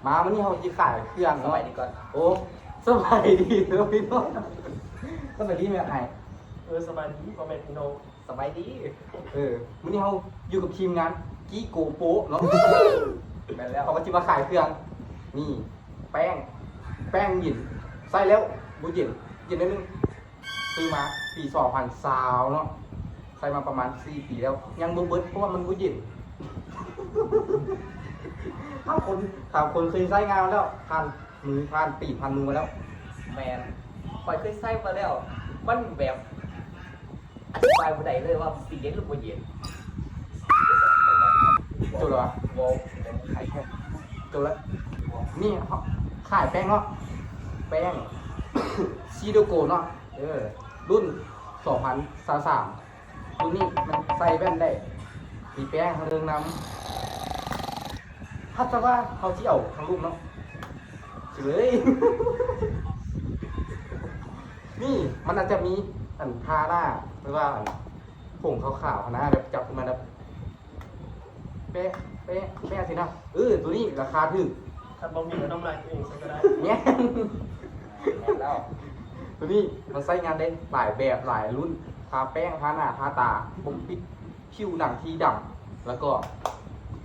ມາ ມື້ນີ້ເຮົາຊິຂາຍເຄື່ອງເນາະ. ສະບາຍດີກ່ອນ. ໂອ້ ສະບາຍດີເດີພີ່ນ້ອງ. ສະບາຍດີແມ່ອ້າຍ. ເອີ ສະບາຍດີພໍ່ແມ່ພີ່ນ້ອງ. ສະບາຍດີ. ເອີ ມື້ນີ້ເຮົາຢູ່ກັບທີມງານກີໂກໂປເນາະ. ແມ່ນແລ້ວ. ເຮົາກໍຊິມາຂາຍເຄື່ອງ. ນີ້ ແປ້ງ ແປ້ງເຢັນ ໃຊ້ແລ້ວບໍ່ເຢັນ ເຢັນໜ້ອຍໜຶ່ງ. ຊື້ມາປີສອງພັນຊາວເນາະ ໃຊ້ມາປະມານສີ່ປີແລ້ວ ຍັງບໍ່ເບິດ ເພາະວ່າມັນບໍ່ເຢັນ. ຖ້າຄົນ ຖ້າຄົນເຄີຍໃຊ້ງານມາແລ້ວ ຜ່ານມື ຜ່ານຕີນ ຜ່ານມືມາແລ້ວ. ແມ່ນ ຂ້ອຍເຄີຍໃຊ້ມາແລ້ວ ມັນແບບ ອະທິບາຍບໍ່ໄດ້ເລີຍວ່າມັນຊິເຢັນຫຼືບໍ່ເຢັນ. ຈົບແລ້ວຫວາ? ບໍ່ ບໍ່ຂາຍແຄ່ ຈົບແລ້ວ. ນີ້ ຂາຍແປ້ງເນາະ ແປ້ງຊີໂດໂກເນາະ. ເອີ ລຸ້ນສອງພັນຊາວສາມ ລຸ້ນນີ້ມັນໃສ່ແວ່ນໄດ້ ມີແປ້ງທາງເທິງນຳ. ຖ້າຈະວ່າເຮົາຊິເອົາທາງລຸ່ມເນາະ ຊິເລີຍ. ນີ້ມັນອາດຈະມີອັນທາໜ້າ ຫຼືວ່າອັນຜົງຂາວໆຫັ້ນນະ ແບບຈັບຂຶ້ນມາແບບ ແປະ ແປະ ແປະຊີ້ນະ. ເອີ ໂຕນີ້ລາຄາຖືກ. ຄັນບໍ່ມີກໍນ້ຳລາຍຕົວເອງໃສ່ກໍໄດ້. ແມ່ນ ແມ່ນແລ້ວ. ໂຕນີ້ມັນໃຊ້ງານໄດ້ຫຼາຍແບບຫຼາຍລຸ້ນ ທາແປ້ງ ທາໜ້າ ທາຕາ ປົກປິດຜິວໜັງທີ່ດຳ ແລ້ວກໍ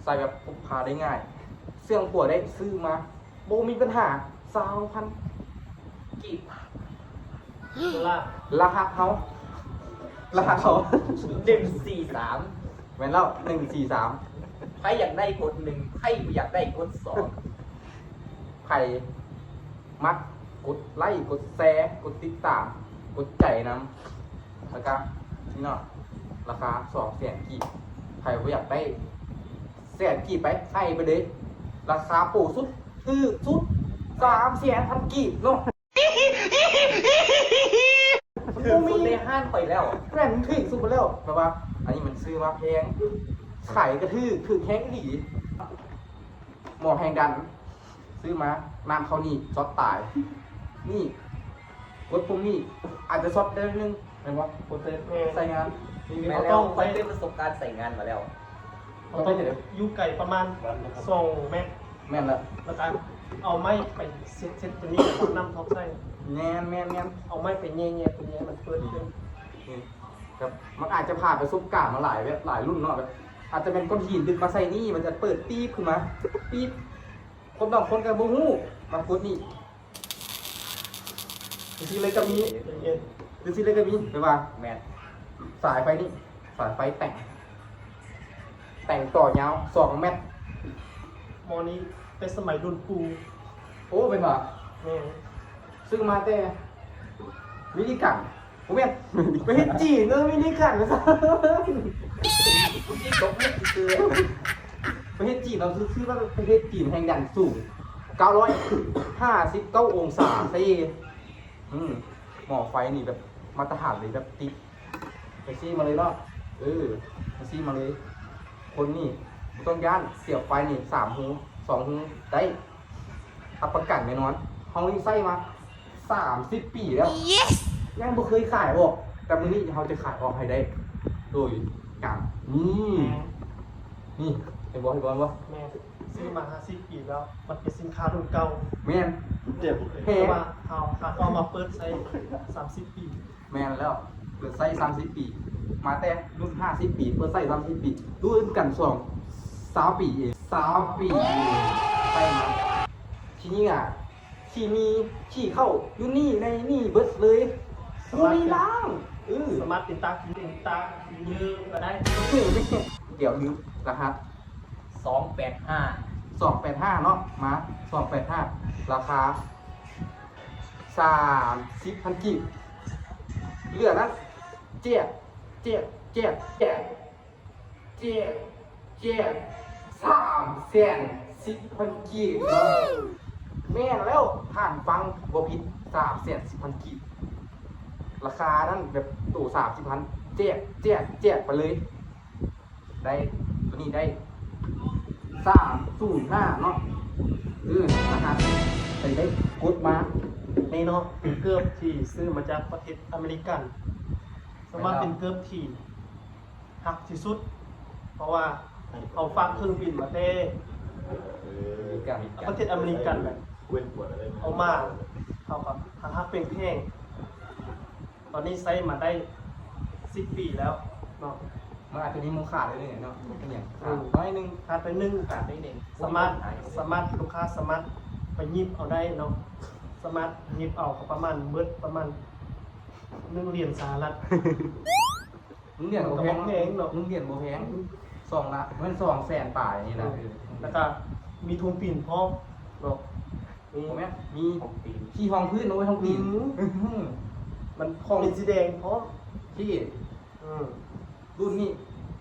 ໃສ່ແບບພົກພາໄດ້ງ່າຍ. ເຊື່ອງຜົວໄດ້ ຊື້ມາ ບໍ່ມີບັນຫາ ຊາວພັນກີບ. ລະ ລະຫັດເຮົາ ລະຫັດເຮົາ ໜຶ່ງສີ່ສາມ. ແມ່ນແລ້ວ ໜຶ່ງສີ່ສາມ. ໃຜຢາກໄດ້ກົດໜຶ່ງ ໃຜບໍ່ຢາກໄດ້ກົດສອງ. ໃຜມັກກົດໄລ້ ກົດແຊ ກົດຕິດຕາມ ກົດໃຈນຳ. ແລ້ວກະນີ້ເນາະ ລາຄາສອງແສນກີບ. ໃຜບໍ່ຢາກໄດ້ແສນກີບໄປ ໃຫ້ໄປເລີຍ. ລາຄາໂປສຸດ ຖືກສຸດ ສາມແສນພັນກີບເນາະ. ຖືກສຸດໃນຮ້ານຂ້ອຍແລ້ວ. ແມ່ນ ຖືກສຸດໄປແລ້ວ. ແບບວ່າອັນນີ້ມັນຊື້ມາແພງ ຂາຍກໍຖືກ ຖືກແຮງອີ່ຫຼີ. ໝໍ້ແຮງດັນ ຊື້ມາ ນ້ຳເຂົ້າໜີບ ຊັອກຕາຍ. ນີ້ ກົດປຸ່ມນີ້ ອາດຈະຊັອກໄດ້ໜຶ່ງ ແມ່ນບໍ່? ຄົນເຄີຍໃຊ້ງານ. ແມ່ນແລ້ວ ຂ້ອຍເຄີຍປະສົບການໃຊ້ງານມາແລ້ວ. ເຮົາຕ້ອງຢູ່ໄກປະມານສອງແມັດ. ແມ່ນລະ. ແລ້ວກໍເອົາໄມ້ໄປເຊັດ ເຊັດຕົວນີ້ ເອົານ້ຳທອກໃສ່. ແມ່ນໆໆ. ເອົາໄມ້ໄປແຍ່ໆຕົວນີ້ໃຫ້ມັນເປີດຂຶ້ນ. ນີ້ ແບບມັນອາດຈະຜ່ານປະສົບການມາຫຼາຍແບບຫຼາຍລຸ້ນເນາະ ແບບອາດຈະແມ່ນກ້ອນຫີນດຶກມາໃສ່ນີ້ ມັນຈະເປີດປີບຂຶ້ນມາ ປີບ. ຄົນບາງຄົນກໍບໍ່ຮູ້ ມາກົດນີ້ ຈັ່ງຊີ້ເລີຍກໍມີ ຈັ່ງຊີ້ເລີຍກໍມີ. ແບບວ່າ ແມ່ນ ສາຍໄຟນີ້ ສາຍໄຟແຕ່ງ ແຕ່ງຕໍ່ຍາວສອງແມັດ. ໝໍ້ນີ້ແຕ່ສະໄໝລຸ້ນປູ່. ໂອ້ ແມ່ນບໍ່? ແມ່ນ. ຊື້ມາແຕ່ມິນິກັນ ບໍ່ແມ່ນ ໄປເຮັດຈີນເນາະ ມິນິກັນວ່າຊັ້ນ. ທີ່ຕົກເລັກຊື່ໆ ໄປເຮັດຈີນເນາະ ຊື່ໆ ວ່າໄປເຮັດຈີນແຮງດັນສູງ ເກົ້າຮ້ອຍຫ້າສິບເກົ້າອົງສາເຊ. ອືມ ໝໍ້ໄຟນີ້ແບບມາດຕະຖານເລີຍ ແບບຕິດ ໄປຊີ້ມາເລີຍເນາະ. ເອີ ໄປຊີ້ມາເລີຍ. ຄົນນີ້ບໍ່ຕ້ອງຢ້ານ ສຽບໄຟນີ້ສາມຮູ ສອງຮູໄດ້ ຮັບປະກັນແນ່ນອນ. ເຮົານີ້ໃຊ້ມາສາມສິບປີແລ້ວ ຍັງບໍ່ເຄີຍຂາຍອອກ ແຕ່ມື້ນີ້ເຮົາຈະຂາຍອອກໃຫ້ໄດ້ ໂດຍການ ນີ້ ນີ້ ເຫັນບໍ່ ເຫັນບໍ່ ເຫັນບໍ່? ແມ່ນ ຊື້ມາຫ້າສິບປີແລ້ວ ມັນເປັນສິນຄ້າລຸ້ນເກົ່າ. ແມ່ນ ແຕ່ວ່າເຮົາ ເຮົາເອົາມາເປີດໃຊ້ສາມສິບປີ. ແມ່ນແລ້ວ ເປີດໃຊ້ສາມສິບປີ ມາແຕ່ລຸ້ນຫ້າສິບປີ ເປີດໃຊ້ສາມສິບປີ ລຸ້ນກັນສອງ ຊາວປີເອງ ຊາວປີເອງ ໃຊ້ມາ. ຂີ້ເຫຍື້ອ ຂີ້ໝີ່ ຂີ້ເຂົ້າ ຢູ່ນີ້ ໃນນີ້ເບິດເລີຍ ບໍ່ມີລ້າງ. ເອີ ສາມາດເປັນຕາຂີ້ເຫຍື້ອ ເປັນຕາຂີ້ເຫຍື້ອກໍໄດ້. ດຽວລືມ ລະຫັດ ສອງແປດຫ້າ ສອງແປດຫ້າເນາະ ມາ ສອງແປດຫ້າ ລາຄາສາມສິບພັນກີບ. ເຫຼືອນັ້ນ ແຈກ ແຈກ ແຈກ ແຈກ ແຈກ ສາມແສນສິບພັນກີບເນາະ. ແມ່ນແລ້ວ ທ່ານຟັງບໍ່ຜິດ ສາມແສນສິບພັນກີບ. ລາຄານັ້ນແບບໂຕສາມສິບພັນ ແຈກ ແຈກ ແຈກໄປເລີຍ. ໄດ້ ໂຕນີ້ໄດ້ສາມສູນຫ້າເນາະ. ເອີ ລະຫັດ ໄປໄດ້ ກົດມາ. ນີ້ເນາະ ເປັນເກີບທີ່ຊື້ມາຈາກປະເທດອາເມລິກັນ ສາມາດເປັນເກີບທີ່ຮັກທີ່ສຸດ ເພາະວ່າເຮົາຝາກເຄື່ອງບິນມາແຕ່ ປະເທດອາເມລິກັນນະ ເອົາມາ ເຮົາກໍຮັກໆແພງໆ ຕອນນີ້ໃຊ້ມາໄດ້ສິບປີແລ້ວເນາະ. ມັນອາດຈະມີໂມຄາດໜ້ອຍໜຶ່ງເນາະ ບໍ່ເປັນຫຍັງ ອືມ ຂາດໜ້ອຍໜຶ່ງ ຂາດໄປໜຶ່ງ ສາມາດ ສາມາດ ລູກຄ້າສາມາດໄປຫຍິບເອົາໄດ້ເນາະ ສາມາດຫຍິບເອົາ ກໍປະມານເບິດປະມານໜຶ່ງຫຼຽນສະຫະລັດ. ໜຶ່ງຫຼຽນບໍ່ແພງ ໜຶ່ງຫຼຽນບໍ່ແພງ ສອງລະ ແມ່ນສອງແສນປາຍນີ້ນະ. ອືມ ເອີ ແລ້ວກໍມີຖົງຕີນພ້ອມເນາະ ມີ ບໍ່ແມ່ນ ມີຖົງຕີນ ຂີ້ຮອງພື້ນ ໂອ້ຍ ຖົງຕີນ ອືມ ມັນຂອງເປັນສີແດງພ້ອມ ທີ່ ອືມ ລຸ້ນນີ້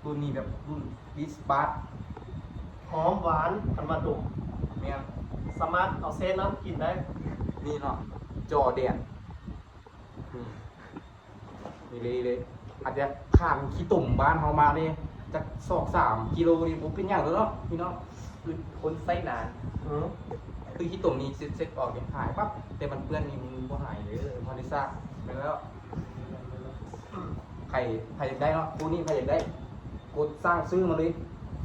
ລຸ້ນນີ້ແບບລຸ້ນ Beach Bath ຫອມຫວານ ຄັນວ່າດົມ ແມ່ນ ສາມາດເອົາແຊ່ນ້ຳກິນໄດ້ ນີ້ເນາະ ຈໍແດນ ນີ້ ນີ້ເລີຍ ນີ້ເລີຍ ອາດຈະຂ້າມຂີ້ຕົມບ້ານເຮົາມານີ້ ຈັກສອງສາມກິໂລນີ້ບໍ່ເປັນຫຍັງດອກເນາະພີ່ນ້ອງ ຄືຄົນໃຊ້ນານ ອືມ ຄືຂີ້ຕົມນີ້ເຊັດ ເຊັດອອກນີ້ຫາຍປັບ ແຕ່ມັນເປື້ອນນີ້ມັນບໍ່ຫາຍເດີ ບໍ່ໄດ້ຊາກ ແມ່ນແລ້ວ ໃຜ ໃຜຢາກໄດ້ເນາະ ຄູ່ນີ້ໃຜຢາກໄດ້ ກົດສັ່ງຊື້ມາເລີຍ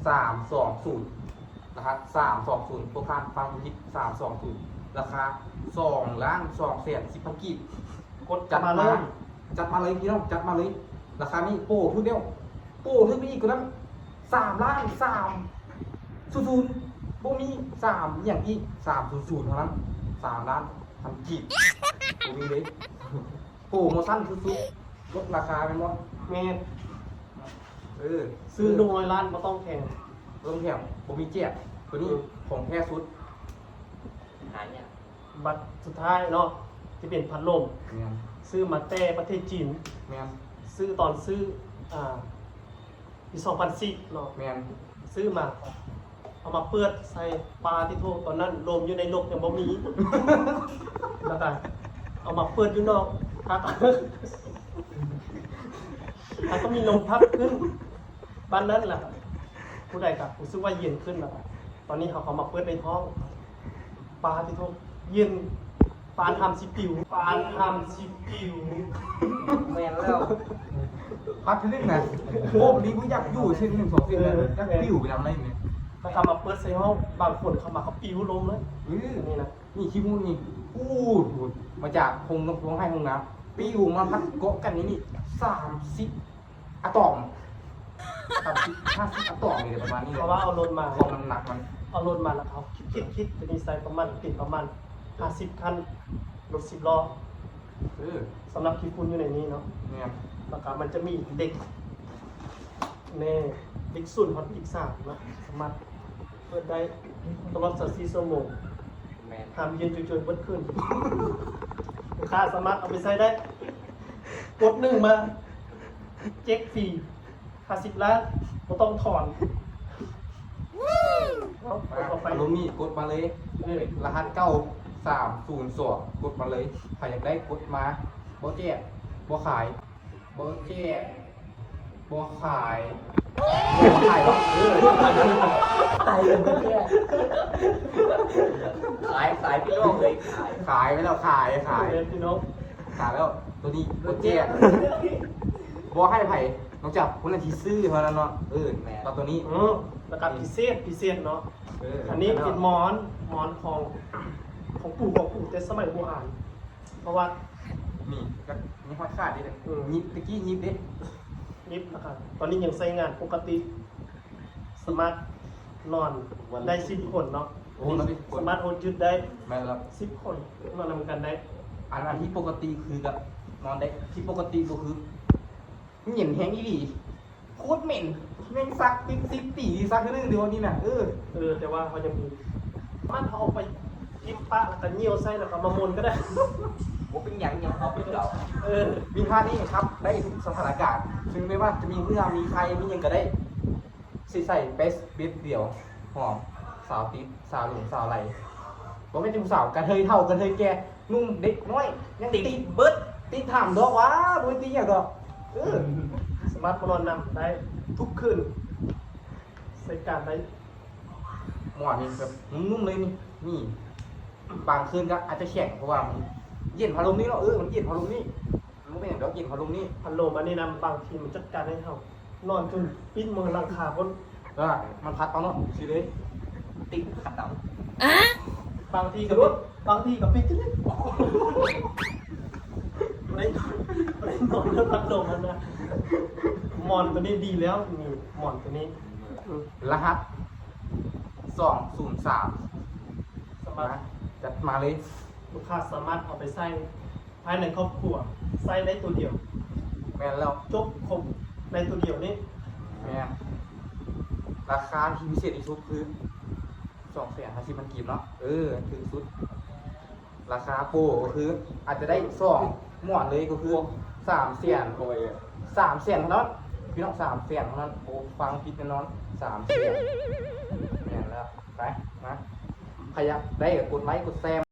ສາມສອງສູນ ລະຫັດ ສາມສອງສູນ ພວກທ່ານຟັງບໍ່ຜິດ ສາມສອງສູນ ລາຄາສອງລ້ານສອງແສນສິບພັນກີບ ກົດຈັດມາເລີຍ ມາ ຈັດມາເລີຍພີ່ນ້ອງ ຈັດມາເລີຍ ລາຄານີ້ໂປຖືກແລ້ວ ໂປຖືກໄປອີກກວ່ານັ້ນ ສາມລ້ານສາມສູນສູນ ບໍ່ມີສາມອີ່ຫຍັງອີກ ສາມສູນສູນເທົ່ານັ້ນ ສາມລ້ານພັນກີບ ບໍ່ມີເລີຍ ໂປໂມຊັນສຸດໆ ລົດລາຄາແມ່ນບໍ່? ແມ່ນ ເອີ ຊື້ໜຶ່ງຮ້ອຍລ້ານບໍ່ຕ້ອງແຖມ ບໍ່ຕ້ອງແຖມ ບໍ່ມີແຈກ ໂຕນີ້ ອືມ ຂອງແທ້ສຸດ ຫາຍາກ ບັດສຸດທ້າຍເນາະ ທີ່ເປັນພັດລົມ ແມ່ນ ຊື້ມາແຕ່ປະເທດຈີນ ແມ່ນ ຊື້ຕອນຊື້ ອ່າ ປີສອງພັນສີ່ເນາະ ແມ່ນ ຊື້ມາ ເອົາມາເປີດໃສ່ ປາຕິໂທ ຕອນນັ້ນລົມຢູ່ໃນລົກຍັງບໍ່ມີ ແລ້ວກະເອົາມາເປີດຢູ່ນອກ ພັດ ມັນກໍມີລົມພັດຂຶ້ນ ປານນັ້ນລະ ຜູ້ໃດກໍຮູ້ສຶກວ່າເຢັນຂຶ້ນລະ ຕອນນີ້ເຮົາເຂົ້າມາເປີດໃນທ້ອງ ປາຕິໂທ ເຢັນ ປານຫຳຊິປິວ ປານຫຳຊິປິວ ແມ່ນແລ້ວ ພັດເທື່ອໜຶ່ງນະ ໂອ້ ນີ້ບໍ່ຢາກຢູ່ເຊັ່ນໜຶ່ງສອງເຊັ່ນນະ ຢາກປິວໄປນຳໄດ້ແມ່ນ ຖ້າເຂົ້າມາເປີດໃສ່ຫ້ອງ ບາງຄົນເຂົ້າມາກໍປິວລົງເລີຍ ອື ນີ້ນະ ນີ້ຂີ້ມູກນີ້ ອູດ ມາຈາກໂຮງ ໂຮງໄຮ່ໂຮງນາ ປິວມາພັດເກາະກັນຢູ່ນີ້ ສາມສິບ ອາຕອມ ສາມສິບ ຫ້າສິບອາຕອມນີ້ແຫຼະ ປະມານນີ້ແຫຼະ ເພາະວ່າເອົາລົດມາ ຂອງນ້ຳໜັກມັນ ເອົາລົດມາແລ້ວເຮົາຄິດ ຄິດ ຄິດ ໂຕນີ້ໃສ່ປະມານ ເປັນປະມານຫ້າສິບຄັນ ລົດສິບລໍ້ ເອີ ສຳລັບຂີ້ຝຸ່ນຢູ່ໃນນີ້ເນາະ ແມ່ນ ແລ້ວກະມັນຈະມີເດັກ ແນ່ ເດັກສູນຮອດເດັກສາມເນາະ ສາມາດເປີດໄດ້ຕະຫຼອດຊາວສີ່ຊົ່ວໂມງ ແມ່ນ ຫ້າມເຢັນຈົນເບິດຄືນ ລູກຄ້າສາມາດເອົາໄປໃຊ້ໄດ້ ກົດໜຶ່ງມາ ເຈັກຟຣີ ຫ້າສິບລ້ານ ບໍ່ຕ້ອງຖອນ ເອົາ ກົດເຂົ້າໄປ ອາລົມນີ້ກົດມາເລີຍ ເອີ ລະຫັດເກົ້າສາມສູນສອງ ກົດມາເລີຍ ໃຜຢາກໄດ້ກົດມາ ບໍ່ແຈກ ບໍ່ຂາຍ ບໍ່ແຈກ ບໍ່ຂາຍ ບໍ່ຂາຍດອກ ເອີ ຂາຍ ບໍ່ແຈກ ຂາຍ ຂາຍ ພີ່ນ້ອງເອີຍ ຂາຍ ຂາຍໄປແລ້ວ ຂາຍ ຂາຍ ເອີ ພີ່ນ້ອງ ຂາຍແລ້ວ ໂຕນີ້ບໍ່ແຈກ ບໍ່ໃຫ້ໃຜ ນອກຈາກຜູ້ນັ້ນທີ່ຊື້ເທົ່ານັ້ນເນາະ ເອີ ແມ່ນ ແລ້ວໂຕນີ້ ເອີ ລະກະພິເສດ ພິເສດເນາະ ເອີ ອັນນີ້ເປັນໝອນ ໝອນຂອງ ຂອງປູ່ຂອງປູ່ແຕ່ສະໄໝບູຮານ ເພາະວ່າ ນີ້ກໍມີຮອດຂາດເດ້ ອືມ ຍິບ ຕະກີ້ຍິບເດ້ ຍິບ ລະກະຕອນນີ້ຍັງໃຊ້ງານປົກກະຕິ ສາມາດນອນໄດ້ສິບຄົນເນາະ ໂອ້ ນອນໄດ້ສິບຄົນ ສາມາດໂຮດຍືດໄດ້ ແມ່ນແລ້ວ ສິບຄົນນອນນຳກັນໄດ້ ອັນ ອັນທີ່ປົກກະຕິຄືກະນອນໄດ້ ທີ່ປົກກະຕິບໍ່ຄື ເຢັນແຮງອີ່ຫຼີ ໂຄດເໝັນ ແມ່ງຊັກເປັນສິບປີ ຊັກເທື່ອໜຶ່ງດຽວນີ້ນະ ເອີ ເອີ ແຕ່ວ່າເຮົາຍັງມີ ມັນເຮົາເອົາໄປຖິ້ມປະ ແລ້ວກໍຍ່ຽວໃສ່ ແລ້ວກໍມາໝົນກໍໄດ້ ບໍ່ເປັນຫຍັງ ຫຍັງເອົາໄປເກົ່າ ເອີ ວິທີນີ້ຮັບໄດ້ທຸກສະຖານະການ ເຖິງແມ່ນວ່າຈະມີເຫື່ອ ມີໄຂ້ ມີຫຍັງກໍໄດ້ ຊິໃສ່ເປັດ ເບັດດຽວ ຫອມ ສາວຕິດ ສາວຫຼົງ ສາວໄຫຼ ບໍ່ແມ່ນແຕ່ຜູ້ສາວ ກະເທີຍເຖົ້າ ກະເທີຍແກ່ ໜຸ່ມ ເດັກນ້ອຍ ຍັງຕິດ ຕິດເບິດ ຕິດຖາມດອກວ່າ ບໍ່ໄດ້ຕິດຫຍັງດອກ ເອີ ສາມາດມານອນນຳໄດ້ທຸກຄືນ ໃຊ້ການໄດ້ ໝອນນີ້ແບບນຸ້ມໆເລີຍນີ້ ນີ້ ບາງຄືນກໍອາດຈະແຂງ ເພາະວ່າມັນເຢັນພັດລົມນີ້ເນາະ ເອີ ມັນເຢັນພັດລົມນີ້ ມັນບໍ່ເປັນຫຍັງດອກ ເຢັນພັດລົມນີ້ ພັດລົມອັນນີ້ນະ ບາງທີມັນຈັດການໃຫ້ເຮົາ ນອນຈົນປີ້ນເມືອຫຼັງຄາພຸ້ນ ກໍມັນພັດເອົາເນາະ ຊີ້ເລີຍ ຕິດຂັດເດົາ. ບາງທີກໍ ບາງທີກໍປິດ ບໍ່ໄດ້ ບໍ່ໄດ້ນອນເລື່ອງພັດລົມຫັ້ນນະ. ໝອນຕົວນີ້ດີແລ້ວ ນີ້ ໝອນຕົວນີ້ ອືມ ລະຫັດ ສອງສູນສາມ ສາມາດ ມາ ຈັດມາເລີຍ. ລູກຄ້າສາມາດເອົາໄປໃຊ້ພາຍໃນຄອບຄົວ ໃຊ້ໄດ້ຕົວດຽວ. ແມ່ນແລ້ວ ຈົບຄົບໃນຕົວດຽວນີ້. ແມ່ນ. ລາຄາທີ່ພິເສດທີ່ສຸດຄື ສອງແສນຫ້າສິບພັນກີບເນາະ. ເອີ ຖືກສຸດ. ລາຄາໂປຣກໍຄື ອາດຈະໄດ້ສອງໝອນເລີຍ ກໍຄືສາມແສນ ໂອ້ຍ ສາມແສນເທົ່ານັ້ນ ພີ່ນ້ອງ ສາມແສນເທົ່ານັ້ນ. ໂອ້ ຟັງຜິດແນ່ນອນ ສາມແສນ. ແມ່ນແລ້ວ. ໄປ ມາ ໃຜຢາກໄດ້ກໍກົດໄລກົດແຊ.